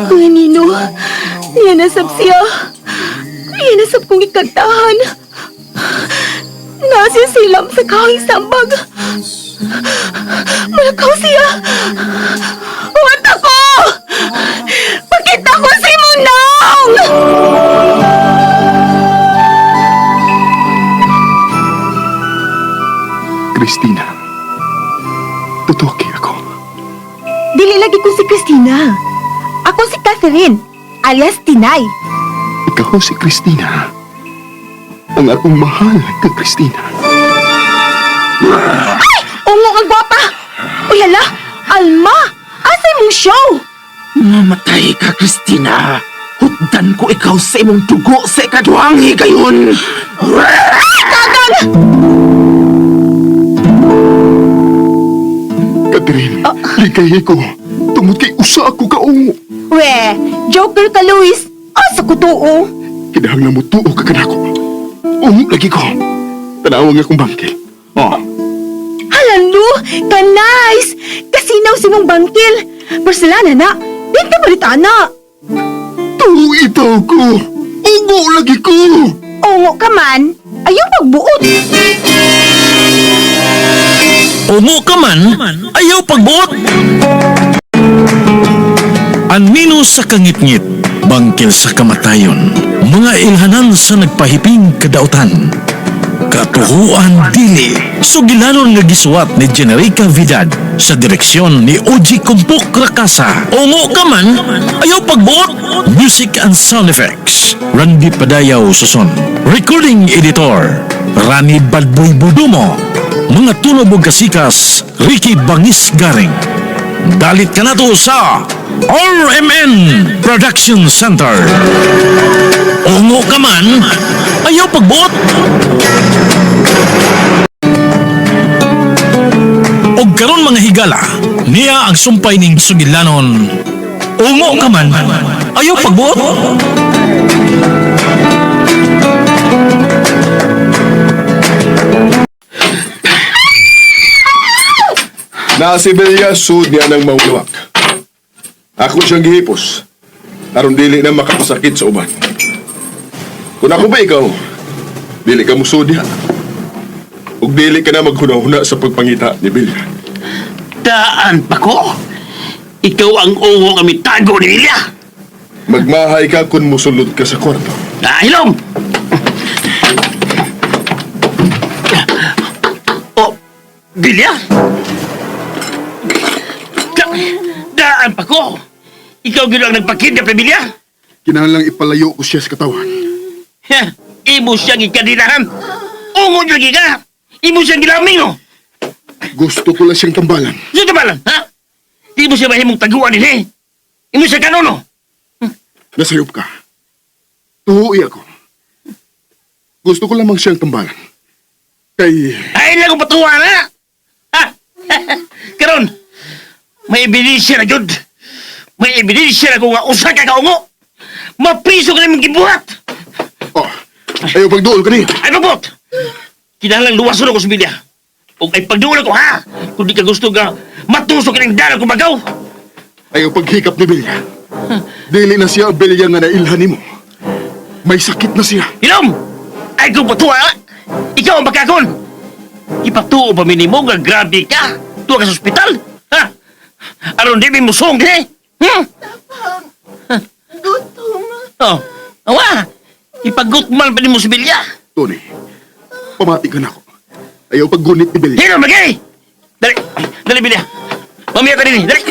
Kuya Nino, iya nasab siya. Iya nasab kong ikantahan. Nasa silam sa kahing sambag. Malakaw siya. Huwag ako! Pakita ko si Munong! Christina, totoo kay ako. Dili lagi ko si Christina. Ako si Catherine, alias Tinay. Ikaw si Christina. Ang akong mahal ka, Christina. Ungo ang gwapa! Uy, hala! Alma! Asay mong show? Mamatay ka, Christina. Hutdan ko ikaw sa imong dugo sa ikaduhang higayon. Catherine, ligay ko. Tungod kay usa ako kaungo. We, joker ka, Luis. Asa ko tuo? Kinahanglan mo tuo ka kanako. Ungo lagi ko. Tanawang akong bangkil. Oh, Hala, no! Ka-nice! Kasinaw si mong bangkil. Porcelana na. Di ka balita na. tuo itaw ko. Ungo lagi ko. Ungo ka man, ayaw pagbuot. Ungo ka man, ayaw pagbuot. Anino sa kangitngit, bangkil sa kamatayon, mga ilhanan sa nagpahiping kadautan. Katuhuan dili, sugilanon nga gisuwat ni Generica Vidad sa direksyon ni Oji Kumpok Rakasa. Ungo ka man, ayaw pagbuot. Music and sound effects, Randy Padayaw Suson. Recording editor, Rani Badboy Budumo. Mga tulob ug kasikas, Ricky Bangis Garing. Dalit ka na to sa RMN Production Center. Ungo ka man, ayaw pagbuot. Og karon mga higala, niya ang sumpay ning sugilanon. Ungo ka man, ayaw pagbuot. Na si Bella sud niya ng maulawak. Ako siyang gihipos. Aron dili na makapasakit sa uban. Kung ako ba ikaw, dili ka musud niya. Ug dili ka na maghuna-huna sa pagpangita ni Bella. Daan pa ko. Ikaw ang ungo kami tago ni Ilya. Magmahay ka kung musulod ka sa kwarto. Ah, hilom! Oh, Bilya? Daan pa ko. Ikaw gino ang nagpakidnap ni Bilya? Kinahanglang ipalayo ko siya sa katawan. Ha, imo siyang ikadinahan. Ungo lagi ka. Imo siyang gilaming, oh. Gusto ko lang siyang tambalan. Sino tabalan, ha? Di mo siya mahimong taguan din, eh. Imo siya kanono. Nasayop ka. Tuhoy ako. Gusto ko lamang siyang tambalan. Kay Ay lang ko patuwa na. Ha? Karon, may ebidensya na jud. May ebidensya na kung nga usa ka kaungo. Mapiso ka namang gibuhat. Oh, ayaw pagduol ka niya. Ay mabot. Kinahanglang luwason ako sa bilya. Ug ay pagduol ako ha. Kung di ka gusto ka matusok ka ng dalag kung bagaw. Ayaw paghikap ni Bilya. Dili na siya ang Bilya nga nailhan nimo. May sakit na siya. Hilom! Ay kung patuwa ha? Ikaw ang bakakon. Ipatuo pa minimo nga grabe ka. Tuwa ka sa ospital. Ha? Aron di mi musong eh. Gutom. Oh, awa. Ipagutman pa nimo si Bilya. Tony, pamati ka na ako. Ayaw paggunit ni Bilya. Hilom lagi. Dali, dali Bilya. Mamaya ka din, dali.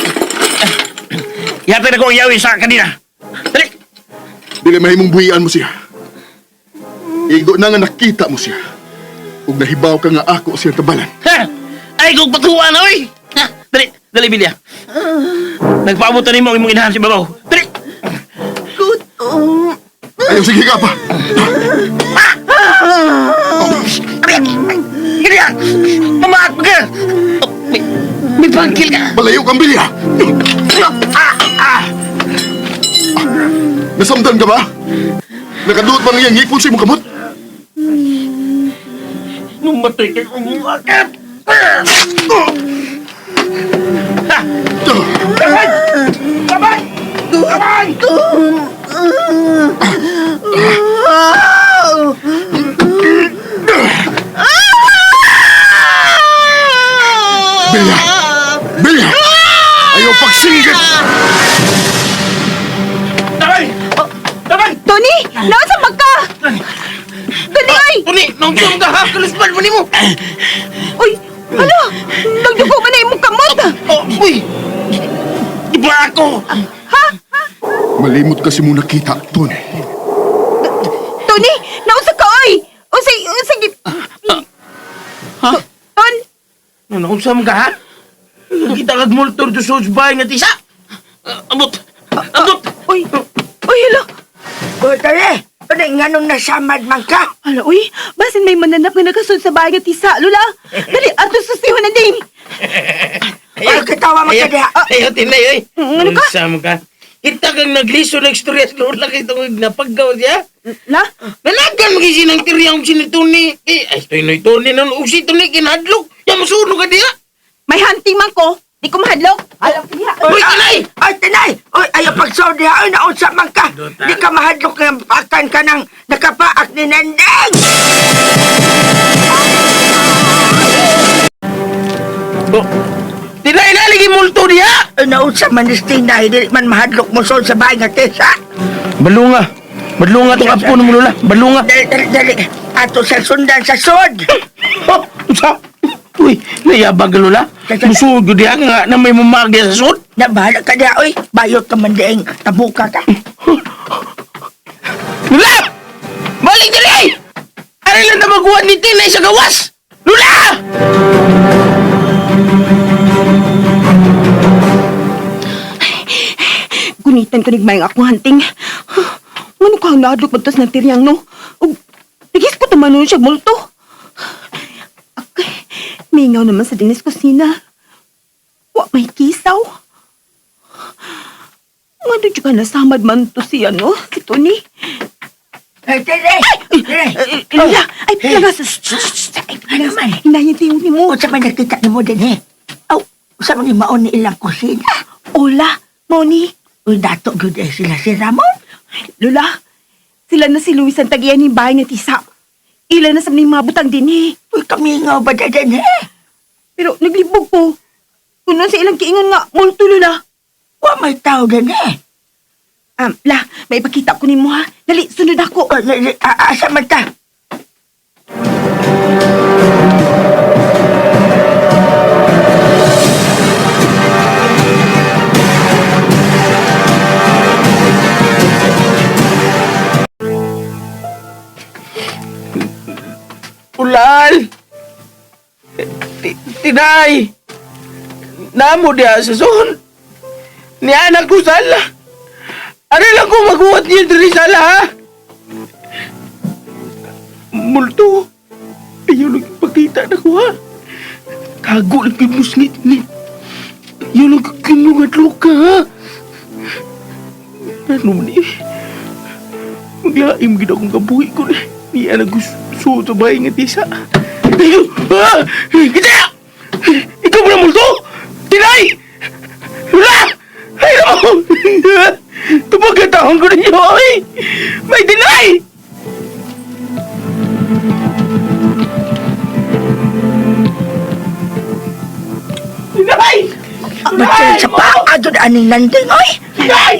Ihatag na ko ang yawi sa kanina. Dali. Dili mahimong buhian mo siya. Igo na nga nakita mo siya. Ug nahibaw ka nga ako siya tabalan. Ha? Ay kung patuwa na oy. Ha? Dali, dali Bilya. Nagpaabot na nimo ang imong inahan sa babaw. Dali. Gutom. Ayaw sige ka pa. Bilya! Mamaat ka! Oh, may pangkil ka. Palayo kang Bilya. Ah, ah. Nasamdan ka ba? Nakaduot ba nga iyang ngipon sa imong kamot? Mamatay kay umuakat. Ha! Sabay! Sabay! Bilya! Bilya! Ayaw pagsinggit! Tabang! Tabang! Tony, naunsa man ka? Tony, ay! Tony, nung ka ha? Kaluspan mo nimo! Uy, hala! Nagdugo man na imong kamot! Oh, uy! Di ba ako? Ha? Malimot kasi mo nakita, Tony. Tony, naunsa ka oy? Unsay unsay gi Ha? Ton, Ano, unsa man ka ha? Kita kag multo to sa bahay nga tisa. Abot! Abot! uy. Uy, hala. Uy, tali! Ano nga nung nasamad man ka? Hala, uy, basin may mananap nga nakasulod sa bahay nga tisa, Lula. Dali, ato susihon na din. Ay, katawa man ka diha. Ayaw, tinay, oy. Ano ka? Unsa man ka? Kita kang nagliso ng istorya sa lola kay itong napaggaw siya. La? Nalagan magisi ng tiryang si Tony. Eh, ay, Tony, Tony, nun, usi Tony, kinadlok. Yan, masunog ka diha. May hunting man ko. Di ko mahadlok. Alam ko diha. Uy, tinay! Ay, tinay! Uy, ayaw pagsaw diha. Uy, naunsa man ka. Di ka mahadlok nga akan ka ng nakapaak ni Nandeng! Oh, tinay, naligi multo diha! Ay, naunsa man ni Tinay. Dili man mahadlok mo sa bahay nga tesa. Balunga. Balunga itong apo ng lola. Balunga. Dali, dali, dali. Ato sa sundan sa sod. Oh, unsa? Uy, nayabag ka, lola. Musuod ko diha nga na may mamagya sa sud. Na bahala ka diha, uy. Bayot ka man dieng. Tabuka ka. Lula! Balik dali! Aray lang na maguwan ni Tinay sa gawas! Lula! Gunitan ko nigmayang akong hunting. Ngano ka nahadlok magtas ng tiryang no? Ug nagis ko tumanon siya multo. Okay, mingaw naman sa dinis kusina. Wa may kisaw. Ngano dyan ka nasamad man to si ano, si Tony. Ay, tinay! Tinay! Eh, Lola, ay palagas. Ay, Ano man? Hinayin tayo ni mo. Unsa man nakita nimo din eh? Aw, unsa man ni maon ni ilang kusina? Ola, Moni, Uy, dato gyud eh sila si Ramon. Lola, sila na si Luis ang tagiyan ni bahay nga tisa. Ila na sa mga mabutang din eh. Uy, kamingaw ba din eh? Pero naglibog ko. Kunon sa ilang kiingon nga, multo Lola. Wa may tao din eh. La, may ipakita ko nimo ha. Dali, sunod ako. O, asa man ta? Ulal! Tinay! Namo diha sa son. Ni anak ko sala. Ano lang ko maguwat niya diri sala ha? Multo. Ayaw lang ipakita na ko ha. Tago lang kay musngit ni. Ayaw lang kinungadlo ka ha. Ano man eh. Maglaim gid akong kabuhi ko ni. Ni anak ko suot sa bahay nga tisa. Ayaw! Ah! Kita! Ikaw ba na multo? Tinay! Wala! Ayaw! Tupag ko ninyo, ay! May tinay! Tinay! Batil sa paa gyud aning nanding oy. Tinay!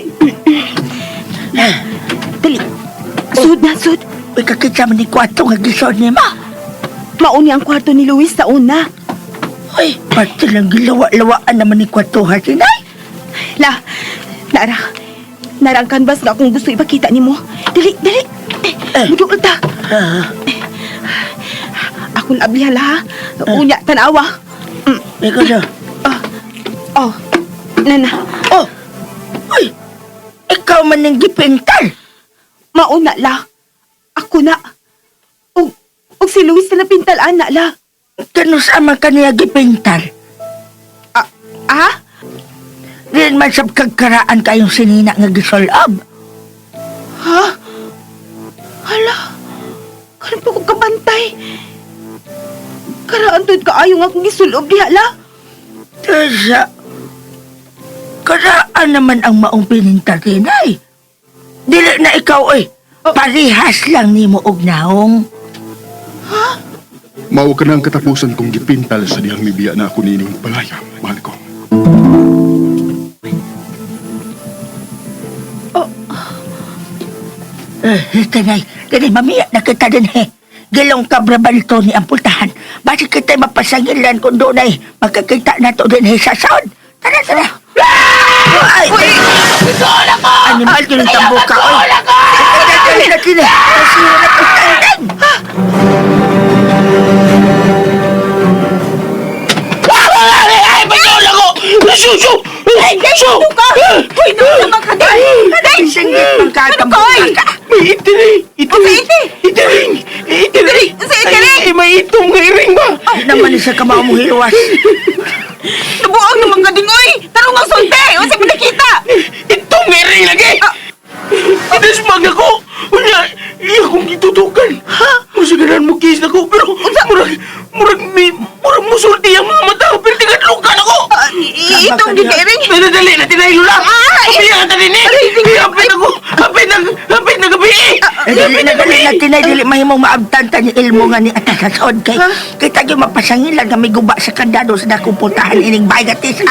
Dali. Sud na, sud. Uy, kakita man ni kwarto nga gisod nimo. Mauni ang kwarto ni Luis sa una. Uy, batil lang gilawa-lawaan naman ni kwarto ha tinay. La, Nara. Nara ang canvas nga akong gusto ipakita nimo. Dali, dali. Eh, muduol ta. Ah, Akong ablihan la ha. Unya, tanawa. ikaw na. Oh, oh. Nana, Oh. Uy, ikaw man ning gipintal. mauna la. Ako na. Ug, ug si Luis na napintal ana la. Kanus man kaniya gipintal. Ah, ah? Diyan man sab kagkaraan kayong sinina nga gisolob. Ha? Hala. Karon pa ko kabantay. Karaan tuod kaayo nga akong gisulob diha la. Tesa. Karaan naman ang maong pininta tinay. Dili na ikaw eh. Parihas lang nimo og naong. Mao ka na ang katapusan kong gipintal sa dihang mibiya na ako nining palaya, mahal ko. Eh, tinay, tinay, mamiya na kita din eh. Gilong kabrabalto ni ang pultahan. Bakit kita mapasangilan kung doon ay makakita na to din eh sa sound. Tara, tara. Ay! Uy! Animal, tinitambok ka, oy! Dali na, tinay. Nasira na pultahan. Ay, pagkaon ako! Suso! Suso! Ka! Uy, naman ka, Day! Day! Singgit man ka, Ano ka, oy? tambuka ka. May itiring! Itiring! Itiring! Itiring! Sa itiring? Ay, may itong nga iring ba? Naman isa ka mao mong hiwas. Nabuang naman ka din, oy! Tarong ang sulti! Unsa mo nakita? Itong nga iring lagi! Idasmag ako! Unya, iya kong gitutukan. Ha? Musagaran mo kiss ako, pero murag, murag, may, murag musulti ang mga mata, pero tingadlukan ako! Ah, itong gitairing? Dali, dali, na tinay lula! Ah, Umiyak ka din eh! Hapit ako! Hapit na, hapit na gabi eh! Eh, dili na dali na tinay, dili mahimong maabtan ta ni Ilmo nga ni atas sa sound kay kita gyud mapasangilan nga may guba sa kandado sa dakong pultahan ining bahay nga tisa.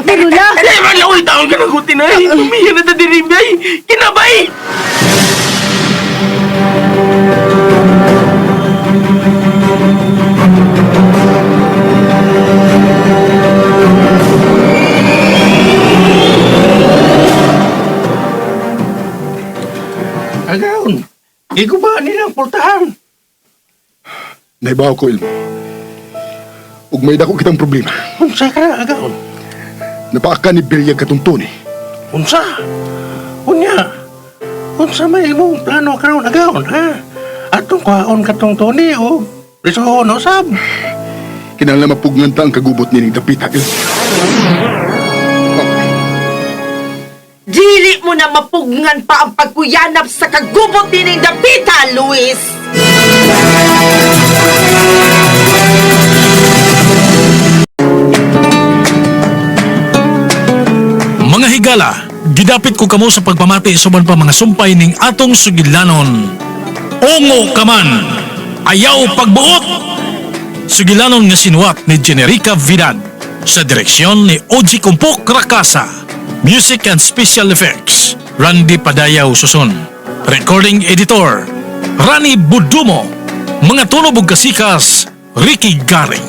Pero la! Ay, man lang, uy, taon ka na ko, tinay! Umiyak na ta din bay! Kinabay! Agaon, iguba nilang pultahan. Naibaw ko, Ilmo. Ug may dako kitang problema. Unsa ka na, agaon? Napaaka ni Bilyag katong Tony. Unsa? Unya, unsa may imong plano karon agaon, ha? Atong kwaon katong Tony o Risohon o sab. Kinahanglan mapugnan ta ang kagubot nining dapita, Ilmo. Dili mo na mapugnan pa ang pagkuyanap sa kagubot nining dapita, Luis! Mga higala, gidapit ko kamo sa pagpamati sa uban pa mga sumpay ning atong sugilanon. Ungo ka man, ayaw pagbuot! Sugilanon nga sinuwat ni Generica Vidad sa direksyon ni Oji Kumpok Rakasa. Music and Special Effects, Randy Padayaw Susun. Recording Editor, Rani Budumo. Mga tunog ug kasikas, Ricky Garing.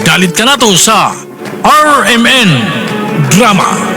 Dalit ka nato sa RMN Drama.